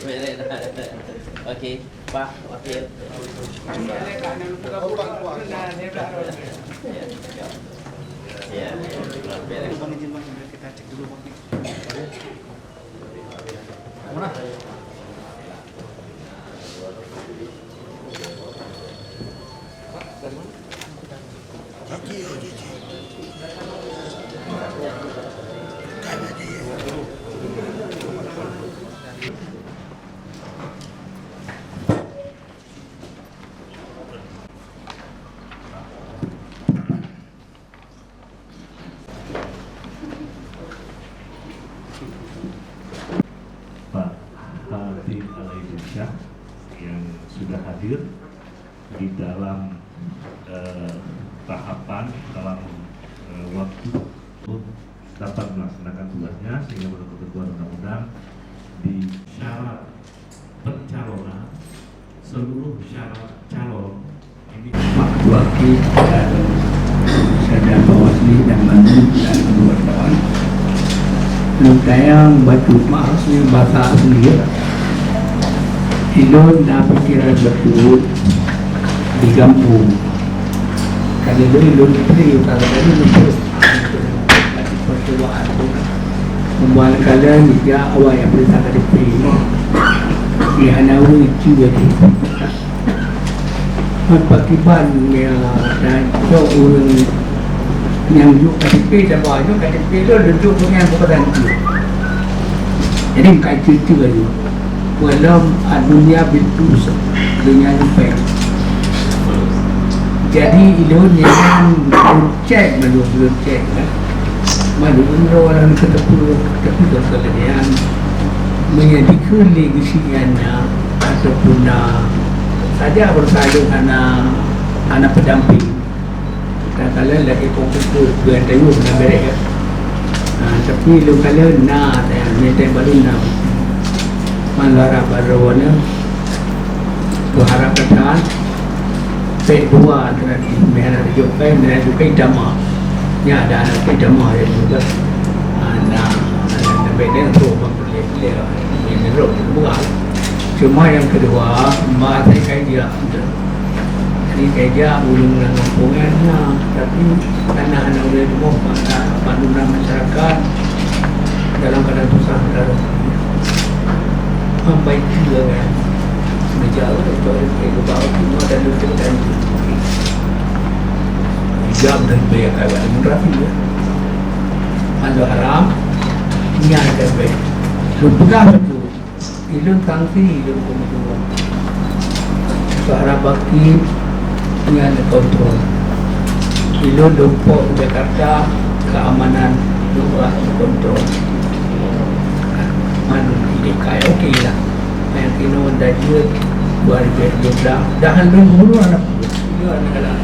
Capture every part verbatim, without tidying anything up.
Okey, Pak Wakil. Ya, ya. Ya, ya. Pak Hatim Alaidisyah yang sudah hadir di dalam, eh, tahapan, dalam, eh, waktu untuk dapat melaksanakan tugasnya, sehingga menurut ketentuan undang-undang di syarat pencalonan, seluruh syarat calon ini. Pak Wakil dan Syedara Bawaslu dan Mandu dan wartawan. Lôn tanyong bacut, maaf, nyoe basa asli, ya. Ilôn na pikiran bacut di gampông. Kalau lôn, lôn pri, kalau lôn, lôn pri. Percobaan tu. Pembuat kalian, ya, awak yang perintah K T P. Di hana ureueng itu jadi. Pakriban, ya, dan cok ureueng nyang juk K T P, dan bawa juk K T P tu, duduk dengan bukan tu. Jadi, bukan itu lagi. Walau dunia bintu, dunia nyampai. Jadi, ilôn nyan cek, malu belum cek, kan? Malu umroh dalam ketepu, tapi kalau kalian menyedihkan lagi siannya ataupun na saja bersalin anak, anak pendamping. Dan kalian lagi fokus ke, ke interview dengan berek, ya. Ha, tapi lu kalian na, yang nyetai baru na. Malara baru warna. Berharap kata, pek dua alternatif, merah hijau kai, merah hijau kai, dama. Nya ada anak kai dama ya juga. Ha, nah, nah, sampai dia tu, bang, boleh, boleh, boleh, boleh, boleh. Cuma yang kedua, bahasa kai dia. Jadi, kai dia, ulun dalam kampungan, nah, tapi tanah anak ulun tu, mana, mana guna masyarakat, dalam keadaan susah, dalam. Sampai tiga kan. Meja tu, tu ada tiga bau, semua ada lucu dan jam dan bayar kat demografi ya. Ada haram, ni ada baik. Lu pegang tu, ilun sanksi, ilun pembunuhan. Suara baki, ni ada kontrol. Ilun dompok Jakarta, keamanan, luar kontrol. Anu, ini kayak okey lah. Yang kena dajir dua ribu dua belas. Dah lôn guru anak dia anak anak.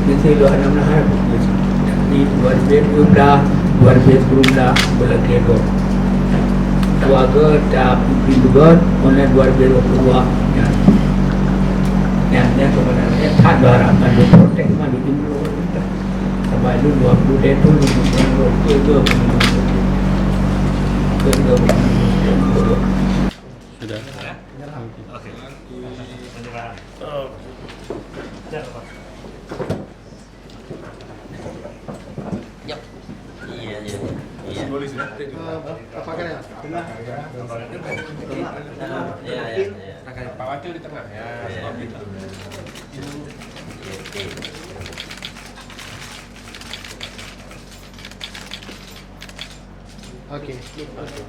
Nanti dua enam lah. Tapi dua ribu dua belas, dua ribu sepuluh belas, boleh kira. Dua ke, dah pintu got, mulai dua ribu dua puluh dua. Ya. Yang, yang sebenarnya tak ada harapan untuk protek, malu dulu. Sampai dulu dua puluh tahun, dua puluh tahun, dua puluh tahun. Sudah. Oke. Penyerahan. Iya, iya, iya. Simbolis ya. Eh, apa kalian? Tengah. Tengah. Iya, iya, iya. Pak Wakil di tengah ya. Iya. Sebab itu. Iya, oke. Oke. Oke.